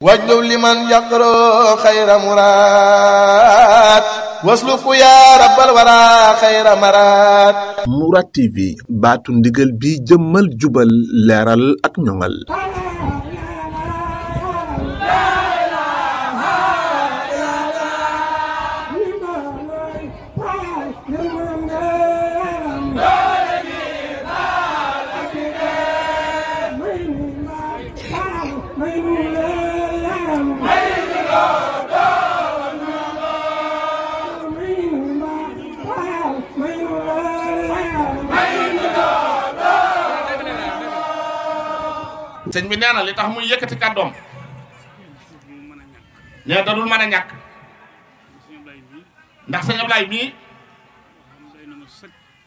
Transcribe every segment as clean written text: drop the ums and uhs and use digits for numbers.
واجلب لمن يقرأ خير مراد واسلك يا رب الورى خير مراد Mourad TV baatu ndigal bi jëmmal jubal leeral ak ñoŋal sëñ bi nee na li tax muy yëkkati kàddoom nee da dul mën a ñàkk ndax sëñ Ablaye mii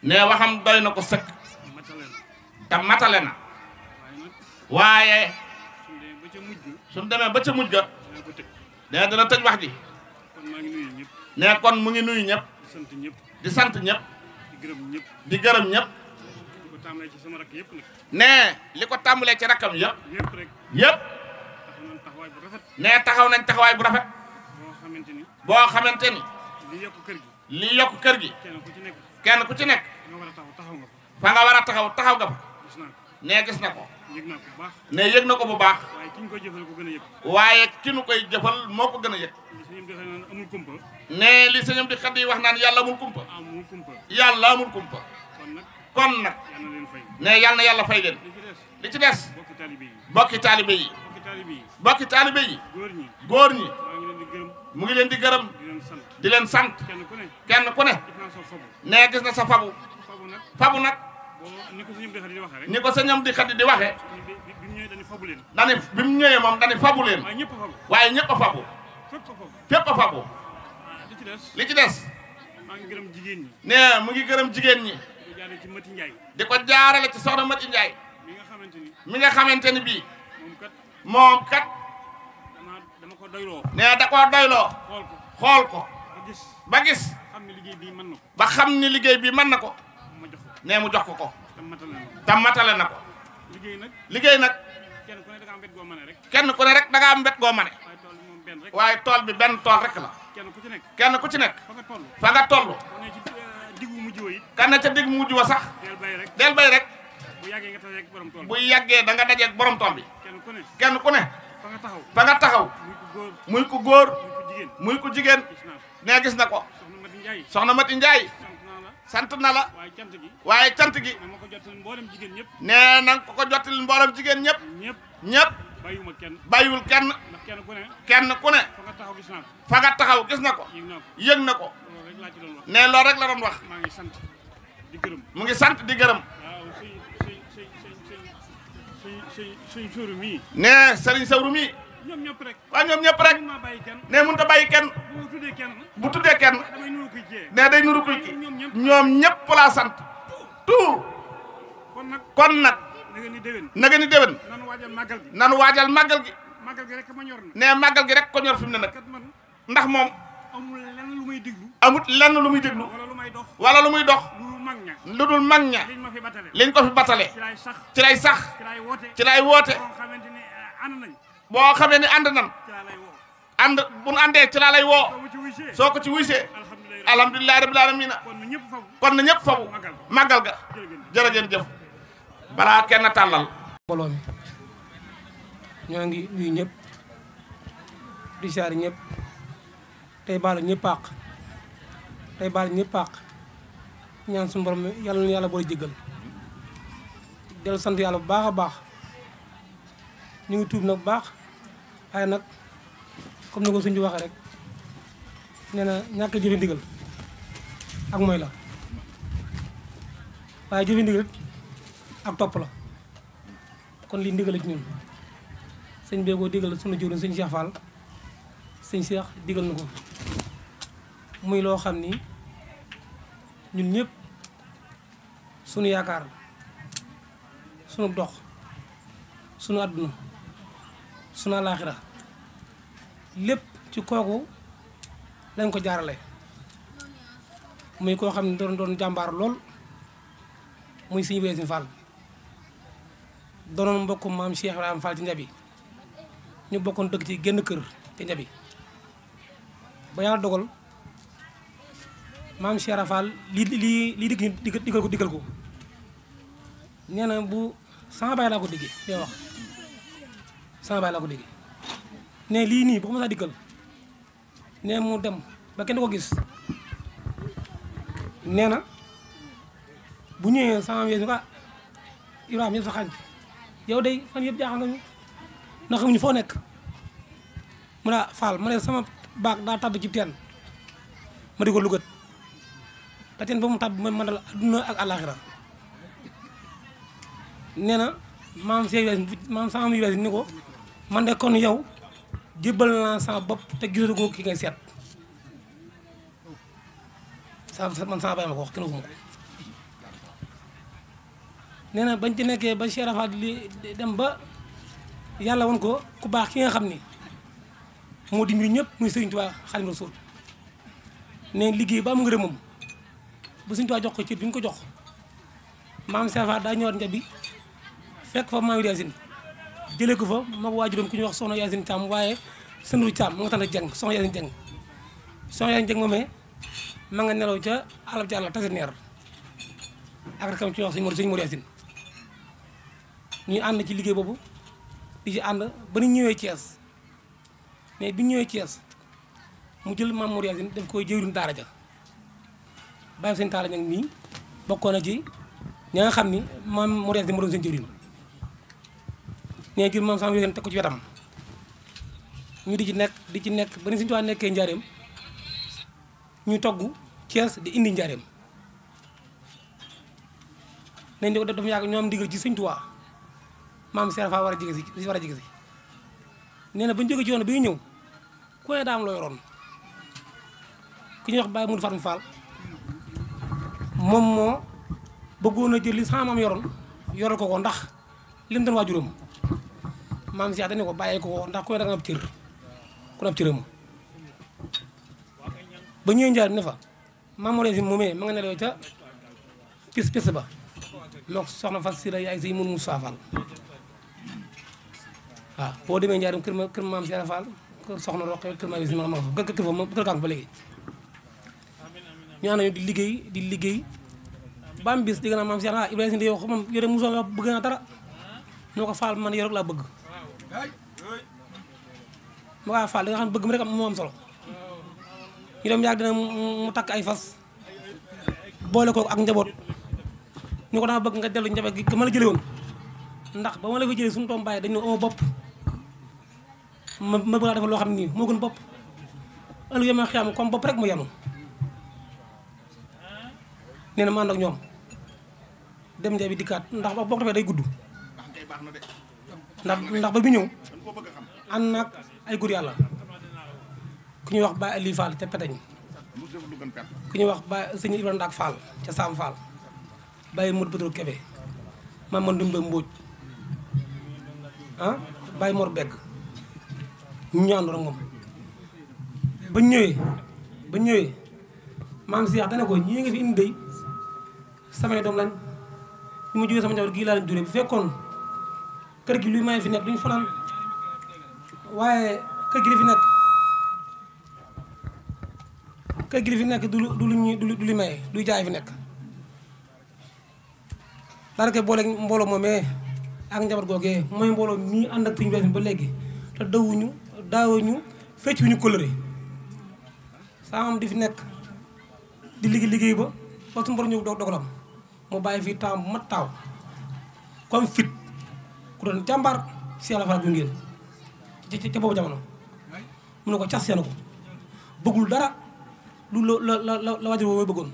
nee waxam doy na ko sëkk te matale na waaye suñ demee ba ca mujj ga nee dana tëj wax ji nee kon mu ngi nuyu ñëpp di sant ñëpp di gërëm ñëpp nee li ko tàmbalee ci rakkam yëpp nee taxaw nañ taxawaay bu rafet boo xamante ni li yokk kër gi kenn ku ci nekk fa nga war a taxaw nga fa nee gis na ko nee yëg na ko bu baax waaye ki nu koy jëfal moo ko gën a yëg nee li sëñam di xat yi wax naan yàlla amul kumpa yàlla amul kumpa kon nag nee yal na yàlla fay leen li ci des bokki taalibe yi góor ñi mu ngi leen di gërëm di leen sant kenn ku ne nee gis na sa fabu nag ni ko sëñam di xadi di waxee dani bi mu ñëwee moom dani fabu leen waaye ñëpp a fabu fépp a fabu li ci des nee mu ngi gërëm jigéen ñi di ko jaarale ci soxna Mati Njaay mi nga xamante ni bii moom kat nee da koo doyloo xool ko ba gis ba xam ni liggéey bi mën na ko nee mu jox ko te matale na ko liggéey nag kenn ku ne rek da nga am mbet goo mane waaye tool bi benn tool rek la kenn ku ci nekk fa nga toll kan na ca digg mujj wa sax del bay rek bu yàggee da nga dajeeg borom tool bi kenn ku ne fa nga taxaw muy ku góor muy ku jigéen nee gis na ko soxna Mati Njaay sant na la waaye cant gi nee na ko ko jottali mboolem jigéen ñëpp bàyyiwul kenn ku ne fa nga taxaw gis na ko yëg na ko nee loolu rek la doon wax mu ngi sant di gërëm nee Serigne Sawru mii waaw ñoom ñëpp rek nee mënut a bàyyi kenn bu tuddee kenn nee day nuru kuy ki ñoom ñëpp laa sant tout kon nag na nga ni déwén nanu waajal màggal gi nee màggal gi rek ko ñor fi mu ne nag ndax moom amut lenn lu muy déglu wala lu muy dox lu dul mag ña liñ ko fi batale ci lay sax ci lay woote boo xamee ni ànd nan bu nu àndee ci laa lay woo soo ko ci wuysee alhamdulilah rabbil alamin kon na ñëpp fabu màggal ga jërë ngeen jëf balaa kenn tàllal mbooloo mi ñoo ngi nuyu ñëpp di siyaare ñëpp tey baalu ñëpp àq ñaan suñu borom yàlla na yàlla boole jéggal dellu sant yàlla bu baax a baax ñu ngi tuub nag bu baax waaye nag comme ni ko suñu waxee rek nee na ñàkk jëfe ndigal ak mooy la waaye jëfe ndigal ak topp la kon lii ndigal la ci ñun sëñ bee ko digal sunu jëwriñ sëñ Cheikh Fall sëñ Cheikh digal na ko muy loo xam ni ñun ñëpp sunu yaakaar sunu dox sunu àdduna sunu alaaxira lépp ci kooku lañ ko jaarale muy koo xam ne doon jàmbaar lool muy sëñ Ibrahima Fall doonoon mbokku maam Cheikh Ibrahima Fall ci Njabi ñu bokkoon dëkk ci genn kër ci Njabi ba yàlla dogal maam Cheikh Rafal lii digal ko nee na bu sama baay laa ko déggee day wax sama baay laa ko déggee ne lii nii bu ko mos a dikkal nee mu dem ba kenn du ko gis nee na bu ñëwee sama wees ñu ko Ibrahima yëpp sa xañ yow day fan yëpp jaaxal nga ñu ndax xamuñu foo nekk mu ne Fall ma ne sama baag daa tabb ci teen ma di ko lugat te teen ba mu tabb man dal adduna ak àllaaxira nee na maam sama wees ni ko man de kon yow jébbal naa sama bopp te gisatu ko ki ngay seet man sama baay ma ko wax kenn waxuma ko nee na bañ ci nekkee ba Cheikh Rafal li dem ba yàlla woon ko ku baax ki nga xam ni moo dimbali ñëpp muy Sëriñ Tuubaa Xaadimu Rasuul ne liggéey ba am ngërëmam bu Sëriñ Tuubaa jox ko ci bi ñu ko jox maam Cheikh Rafal daa ñëwaat Njabi fekk fa maam Yaasin jëlee ko fa moo waajuram ku ñuy wax soxna Yaasin Caam waaye sëndu Caam mu nga tànn Jeng soxna Yaasin Jeng soxna Yaasin Jeng moomee ma nga nelaw ca àllab ci àll tase neer ak rakam ci wax sëñ Mor Yaasin ñuy ànd ci liggéey boobu di ci ànd ba ñu ñëwee Thiès mais bi ñu ñëwee Thiès mu jël maam Mor Yaasin daf koy jëwriñ daara ja bàyyi seen taala ñag nii bokkoon na ci ña nga xam ni maam Mor Yaasin moo doon seen jëwriñ nee jël maam sama Yaasin teg ko ci wetam ñu di ci nekk ba ni Sëñ Tuubaa nekkee njaareem ñu togg Thiès di indi njaareem nañ di ko def dafa yàgg ñoo am ndigal ci Sëñ Tuubaa maam Cheikh Rafal war a jege si nee na ba ñu jógee ci yoon bi ñëw ku ne daa am loo yoroon ku ñuy wax Baye Moudou Fatma Fall moom moo bëggoon a jël li sama maam yoroon yoral ko ndax lim doon waajuram maam Cheikh dañu ko bàyyee ko ndax ku ne da nga ab cër ku ne ab cëram ba ñëwee njaar ne fa maam Mor Yaasin moomee ma nga neloo ca pis ba moo soxna fas si la yaay say mun Moussa Fall waaw boo demee njaaram kër maam Cheikh Rafal kër soxna Roqe kër maam Yaasin ma nga fa kër kaa fa ba léegi ñu ànd ñu di liggéey ba am bis dégg naa maam Cheikh Ibrahima de yow moom yore mosoo nga bëgg naa dara moo ko Fall man yore laa bëgg mu waa Fall da nga xam bëgg mu rek moo am solo ñu dem yàgg dina mu takk ay fas boole ko ak njaboot ñu ko dama bëgg nga dellu njaboot gi ma la jëlee woon ndax ba ma la fa jëlee suñu doom bàyyi dañu ne bopp ma bëgg laa defal loo xam ne nii moo gën bopp ëllëg yama xiyam comme bopp rek mu yanu nee na ma ànd ak ñoom dem Njabi dikkaat ndax boo ko defee day gudd ndax ba bi ñëw ànd naag ay góor yàlla ku ñuy wax Baye Aliou Fall ca Peteñ ku ñuy wax Baye sëñ Ibrahima Ndaak Fall ca Sam Fall Baye Modou Badro Kébé maam man Dumbe Mbóoj Baye Mor Begg ñu àndoon ak moom ba ñëwee maam Cheikh dana ko ñii nga fi indi day samay doom lañ ñu ma jógee sama njaboot gii laa leen juree bu fekkoon kër gi luy maye fi nekk duñu fanaan waaye kër gi li fi nekk du lu maye luy jaay fi nekk daanaka boole mbooloo moomee ak njaboot googee mooy mbooloo mii ànd ak suñu bees ba léegi te daawuñu fecc wu ñu coloré saa am di fi nekk di liggéey ba suñu borom ñëw dogalam mu bàyyi fii temps bu mat taaw comme fit ku doon jàmbaar Cheikh Rafal gu ngeen ca boobu jamono mu ne ko cas seenu ko bëggul dara lu la waajur boobu mooy bëggoon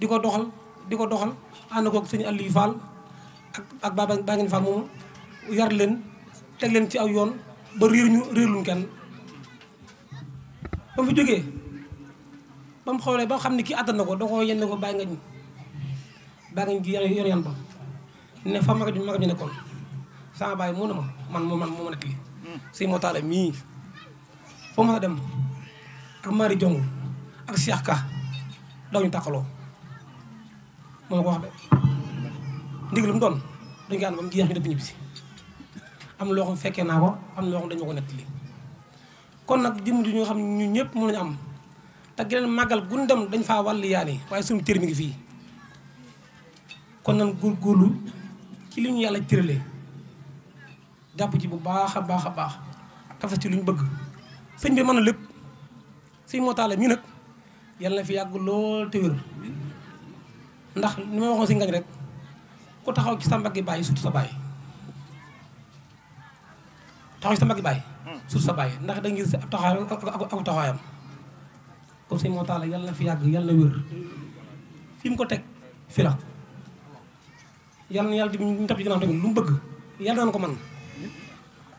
di ko doxal ànd koog sëñ Aliou Fall ak baa ngeen Fall moomu yar leen teg leen ci aw yoon ba réerluñ kenn ba mu fi jógee ba mu xoolee ba xam ne kii àttan na ko da ko yenn ko bàyyi nga ji yor yan ba ne fa maga ju nekkoon sama bàyyi moo na ma moo ma nekk li sëñ moo taala mii foo ma dem ak Mari Jong ak Cheikh Ka daw ñu tàqaloo moo ma ko wax de ndigal mu doon dañu ko ànd ba mu jeex ñu def ñibbisi am loo xam fekkee naa ko am loo xam dañu ko nettali kon nag jëm ju ñu xam ñun ñëpp mën nañu am te geneen màggal gun dem dañ faa wàlli yaani waaye suñu cër mi ngi fii kon nan góorgóorlu ci li ñu yàlla cëralee jàpp ci bu baax a baax a baax dafa ci lu ñu bëgg sëñ bi mën na lépp sëñ moo taale mii nag yàlla na fi yàgg lool te wér ndax ni ma waxoon si ngañ rek ku taxaw ci sa mbaggi bàyyi surtout sa bàyyi taxaw ci sa mbaggi bàyyi surtout sa bàyyi ndax da ngir si ab taxawaay ak taxawaayam kon sëñ moo taale yàlla na fi yàgg yàlla na wér fi mu ko teg fi la yàlla na yàlla di ñu tap ci gannaaw tamit lu mu bëgg yàlla naan ko man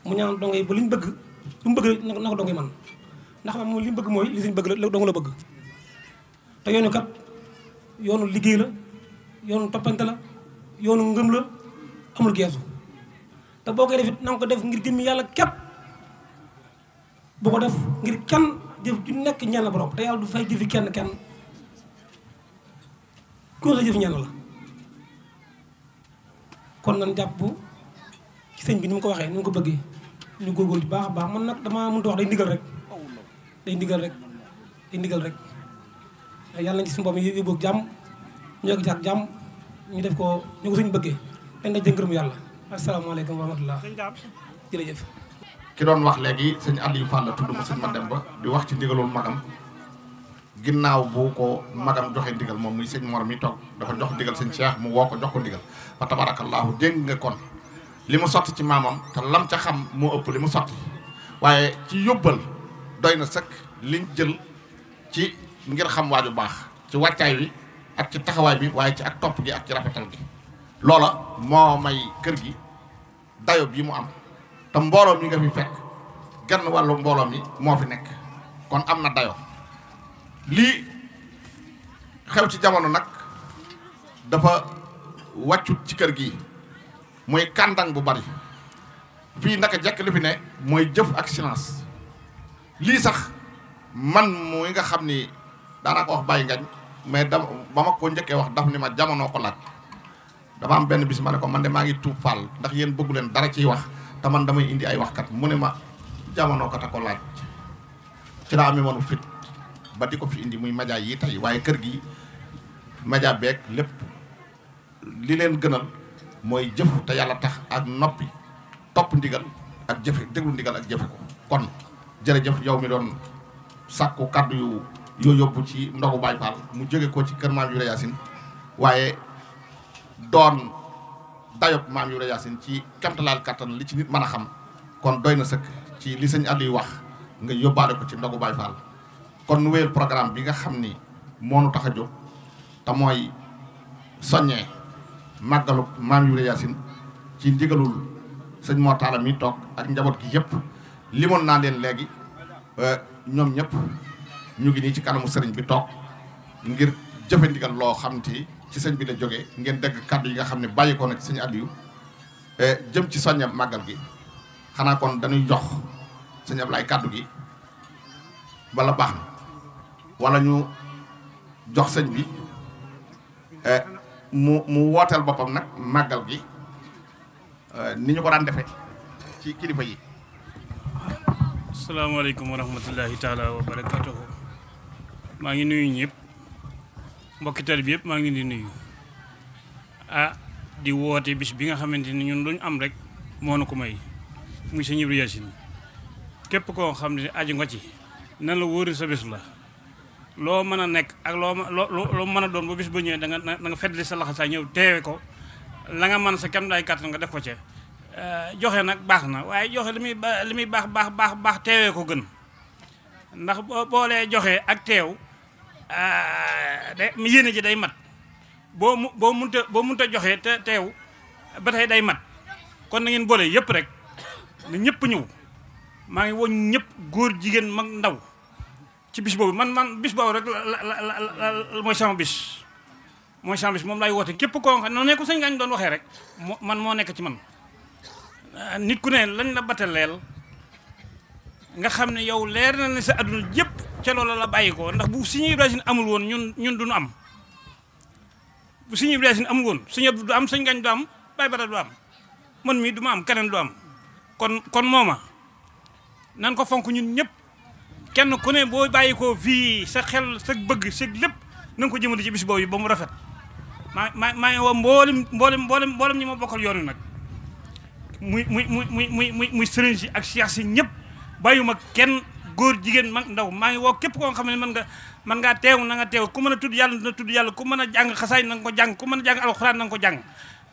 mu ñaan dongo yi ba li ñu bëgg lu mu bëgg na ko dongo yi man ndax moom li mu bëgg mooy li suñ bëgg la dongo la bëgg te yoonu kat yoonu liggéey la yoonu toppante la yoonu ngëm la amul geesu te boo koy def it na nga ko def ngir jëmmi yàlla képp boo ko def ngir kenn jëf ju nekk ñenn la borom te yàlla du fay jëfi kenn ku la jëf ñenn la kon nan jàpp ci sëñ bi ni mu ko waxee ni mu ko bëggee ñu góorgóorlu bu baax a baax man nag damaa mënut a wax day ndigal rek yàlla nañ ci suñu bopp yóbbu ak jàmm ñu yegg ci ak jàmm ñu def ko ñu ko suñu bëggee dañ dañ ngërëm yàlla asalaamaaleykum wa rahmatullah jërëjëf ki doon wax léegi sëñ Aliou Fall la tudd ma sëñ Mademba di wax ci ndigalul magam ginnaaw bu ko magam joxe ndigal moom muy sëñ Mor mi toog dafa jox ndigal sëñ Cheikh mu woo ko jox ko ndigal fa tabarakallahu dégg nga kon li mu sotti ci maamam te lam ca xam moo ëpp li mu sotti waaye ci yóbbal doy na sëkk liñ jël ci ngir xam waaju baax ci wàccaay wi ak ci taxawaay bi waaye ci ak topp gi ak ci rafetal gi loola moo may kër gi dayo bi mu am te mbooloo mi nga fi fekk genn wàllu mbooloo mi moo fi nekk kon am na dayo lii xew ci jamono nag dafa wàccut ci kër gi mooy kàndang bu bari fii naka jekk li fi ne mooy jëf ak silence lii sax man mooy nga xam ni daanaa ko wax bàyyi ngañ mais ba ma ko njëkkee wax daf ni ma jamono ko laaj dafa am benn bis ma ne ko man de maa ngi tuub Fall ndax yéen bëggu leen dara ciy wax te man damay indi ay waxkat mu ne ma jamono kat a ko laaj ci daa amee woon fit ba di ko fi indi muy média yi tey waaye kër gi média beeg lépp li leen gënal mooy jëf te yàlla tax ak noppi topp ndigal ak jëfe déglu ndigal ak jëfe ko kon jërëjëf yow mi doon sàkku kàddu yu yoo yóbbu ci ndogu Baye Fall mu jóge ko ci kër maam Yura Yaasin waaye doon dayob maam Yura Yaasin ci kemtalaal kattan li ci nit mën a xam kon doy na sëkk ci li sëñ Aliou wax nga yóbbaale ko ci ndogu Baye Fall kon nu wéyal programme bi nga xam ni moo nu tax a jóg te mooy soññee màggalu maam Yura Yaasin ci ndigalul sëñ Mor Talla mi toog ak njaboot gi yëpp limoon naa leen léegi ñoom ñëpp ñu ngi nii ci kanamu sëriñ bi toog ngir jëfe ndigal loo xam te ci sëñ bi la jógee ngeen dégg kàddu yi nga xam ne bàyyi ko na ci sëñ Aliou jëm ci soññam màggal gi xanaa kon dañuy jox sëñ Ablaye kàddu gi wala baax na wala ñu jox sëñ bi mu wooteel boppam nag màggal gi ni ñu ko daan defee ci kilifa yi. asalaamaaleykum wa rahmatullahi taala wa barakatuhu maa ngi nuyu ñëpp mbokki tali bi yëpp maa ngi leen di nuyu di woote bis bi nga xamante ni ñun luñ am rek moo na ko may muy sëñ Ibra Yaasin képp koo xam ne aju nga ci nan la wóori sa bis la loo mën a nekk ak loo mën a doon ba bis ba ñëwee da nga feddali sa laxasaay ñëw teewe ko la nga mën sa kem daay kàttan nga def ko ca joxe nag baax na waaye joxe li muy baax teewee ko gën ndax boo lee joxe ak teew yéene ji day mat boo munta joxe te teew ba tey day mat kon na ngeen boole yëpp rek na ñëpp ñëw maa ngi woñ ñëpp góor jigéen mag ndaw ci bis boobu man bis boobu rek mooy sama bis moom laay woote képp koo xam ne ko sëñ Ngañ doon waxee rek moo nekk ci man nit ku ne lañ la bataleel nga xam ne yow leer na ne sa adduna yëpp ca loola la bàyyi ko ndax bu Sëñ Ibrahima amul woon ñun duñu am bu Sëñ Ibrahima amul woon Sëñ Abdu du am sëñ Ngañ du am Baye Bada du am man mii du ma am keneen du am kon mooma nan ko fonk ñun ñëpp kenn ku ne boo bàyyi ko fii sa xel sa bëgg sa lépp na nga ko jëmale ci bis boobu ba mu rafet maa ngi woo mboolem ñi ma bokkal yoon wi nag muy sëriñ si ak cheikh si ñëpp bàyyuma kenn góor jigéen mag ndaw maa ngi woo képp koo xam ne mën ngaa teew na nga teew ku mën a tudd yàlla na tudd yàlla ku mën a jàng xasaay na nga ko jàng ku mën a jàng alxuraan na nga ko jàng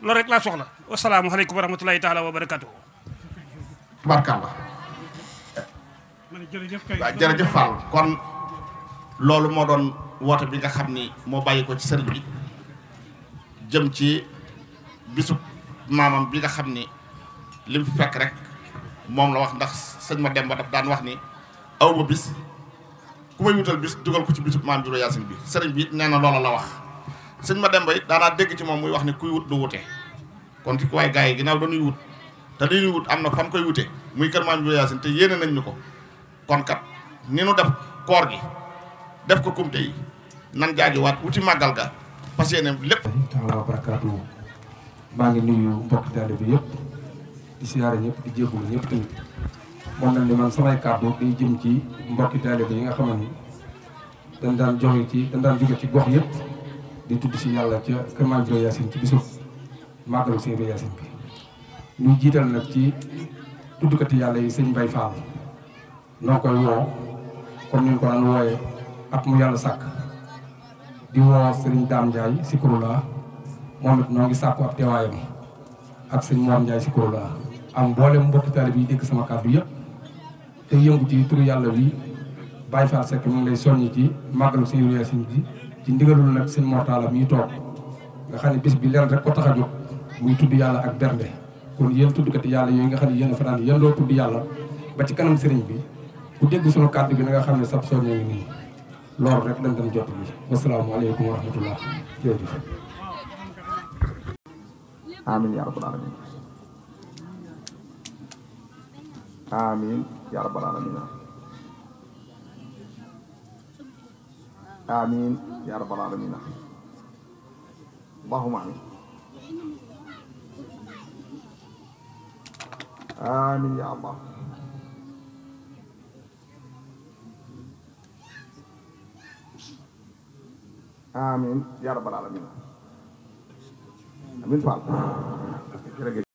loolu rek laa soxla wasalaamualeykum wa rahmatulahi taala wa barakatuh tubaarkàlla waaw jërëjëf Fall kon loolu moo doon woote bi nga xam ni moo bàyyi ko ci sëriñ bi jëm ci bisub maamam bi nga xam ni li mu fi fekk rek moom la wax ndax sëñ ma Demba daf daan wax ni aw ba bis ku may wutal bis dugal ko ci bisub maam Biro Yaasin bi sëriñ bi nee na loola la wax sëñ ma Demba it daanaa dégg ci moom muy wax ni kuy wut du wute kon ci waaye gars yi ginnaaw dañuy wut te dañuy wut am na fan koy wute muy kër maam Biro Yaasin te yéene nañ ñu ko kon kat ni nu def koor gi def ko kumte yi nan jaajuwaat wuti màggal ga parce que yéene lépp taala wa barakaatu maa ngi nuyu mbokki taalibe bi yëpp di siyaare ñëpp di jégalu ñëpp tamit moom nañ ni man samay kàddu day jëm ci mbokki taalibe yi nga xam ni dañ daan jóge ci gox yëpp di tudd si yàlla ca kër maam Biro Yaasin ci bisu màggalu sëñ Biro Yaasin bi ñu jiital nag ci tuddkati yàlla yi sëñ Mbay Fall noo koy woo comme ni ñu ko daan wooyee at mu yàlla sàkk di woo sëriñ Daam Ndiaye si Kurula moom it noo ngi sàkku ab teewaayam ak sëñ Mor Ndiaye si Kurula am mboolem mbokki taalibe yi dégg sama kàddu yëpp te yëngu ci turu yàlla bi Baye Fall Seck mu ngi lay soññi ci màggalu sëñ Biro Yaasin bi ci ndigalul nag sëñ Mortala mi toog nga xam ne bis bi leen rek ko tax a jóg muy tudd yàlla ak bernde kon yéen tuddkati yàlla yooyu nga xam ne yéen a fa daan yéen doo tudd yàlla ba ci kanam sëriñ bi ku dégg sunu kàddu gi na nga xam ne sab soññee ngi nii loolu rek dañ dem jot bi wasalaamaaleykum wa rahmatullah jërëjëf amin ya rabbal alamin amin ya rabbal alamin amin ya rabbal alamin allahumma amin amin ya allah amin ya rabbal alamin amin Fall jërëjëf